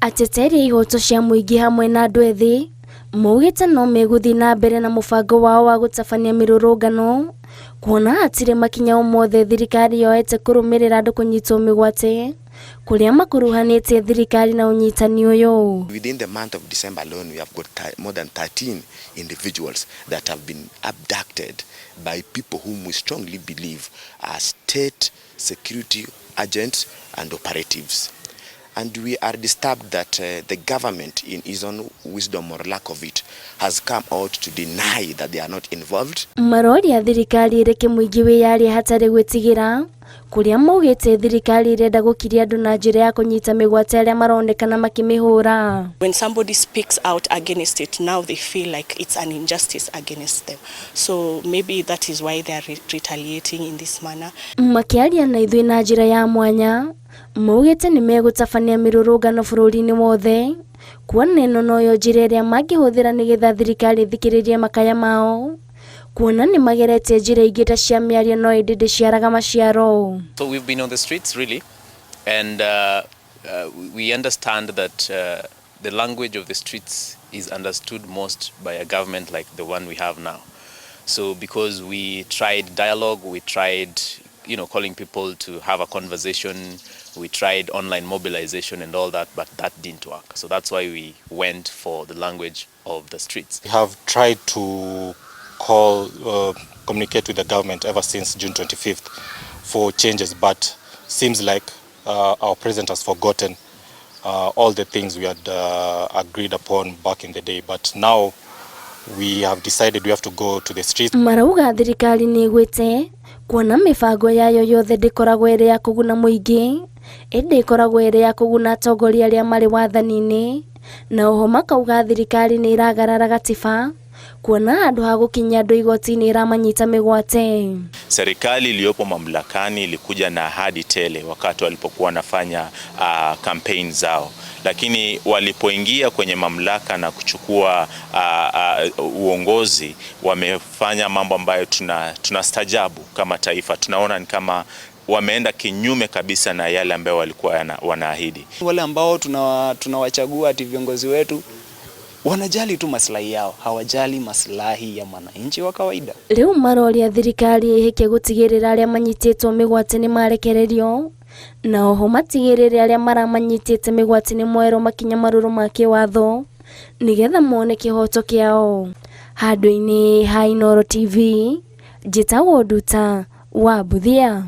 Ateteri a ihoto cia mũingĩ hamwe na andũ ethĩ maugĩte no megũthiĩ na mbere na mũbango wao wa gũtabania mĩrũrũngano kuona hatirĩ makinya o mothe thirikari yoete kũrũmĩrĩra andũ kũnyitwo mĩgwate kũrĩa makuruhanĩtie thirikari na ũnyitani ũyũ. Within the month of December alone, we have got more than 13 individuals that have been abducted by people whom we strongly believe are state security agents and operatives. And we are disturbed that the government, in its own wisdom or lack of it, has come out to deny that they are not involved. Maroria thirikari ĩreke mũingĩ wĩyarie hatarĩ gwĩtigĩra kũrĩa maugĩte thirikari ĩrenda gũkiria andũ na njĩra ya kũnyita mĩgwate arĩa maronekana makĩmĩhũra. When somebody speaks out against it, now they feel like it's an injustice against them. So maybe that is why they are retaliating in this manner. Makĩaria na ithuĩ na njĩra ya mwanya maugĩte nĩ megũtabania mĩrũrũngano bũrũri-inĩ wothe kuona ĩno noyo njĩra ĩrĩa mangĩhũthĩra nĩgetha thirikari ĩthikĩrĩrie makaya mao kuona nĩ mageretie njĩra ingĩ ta cia mĩario no ĩndĩ ndĩciaraga maciaro. So we've been on the streets, really, and we understand that the language of the streets is understood most by a government like the one we have now. So because we tried dialogue, we tried calling people to have a conversation, we tried online mobilization and all that, but that didn't work. So that's why we went for the language of the streets. We have tried to call, communicate with the government ever since June 25th for changes, but seems like our president has forgotten all the things we had agreed upon back in the day. But now we have decided we have to go to the streets. Marauga thirikari nĩ ĩgwĩte kuona mĩbango yayo yothe ndĩkoragwo ĩrĩ ya kũguna mũingĩ ĩndĩ ĩkoragwo ĩrĩ ya kũguna atongoria arĩa marĩ wathani-inĩ na oho makauga thirikari nĩ ĩragarara gatiba kuona handũ ha gũkinyia andũ igoti-inĩ ĩramanyita mĩgwate. Serikali iliyopo mamlakani ilikuja na ahadi tele wakati walipokuwa wanafanya campaign zao, lakini walipoingia kwenye mamlaka na kuchukua uongozi wamefanya mambo ambayo tunastajabu kama taifa. Tunaona ni kama wameenda kinyume kabisa na yale ambayo walikuwa wanaahidi. Wale ambao tunawachagua ati viongozi wetu wanajali tu maslahi yao, hawajali maslahi ya mwananchi wa kawaida. Rĩu maroria thirikari ĩhĩke gũtigĩrĩra arĩa manyitĩtwo mĩgwate nĩ marekererio na oho matigĩrĩre arĩa maramanyitĩte mĩgwate nĩ moerwo makinya marũrũ ma kĩwatho nĩgetha mone kĩhoto kĩao. Handũ-inĩ ha Inooro TV, njĩtagwo Nduta wa Mbuthia.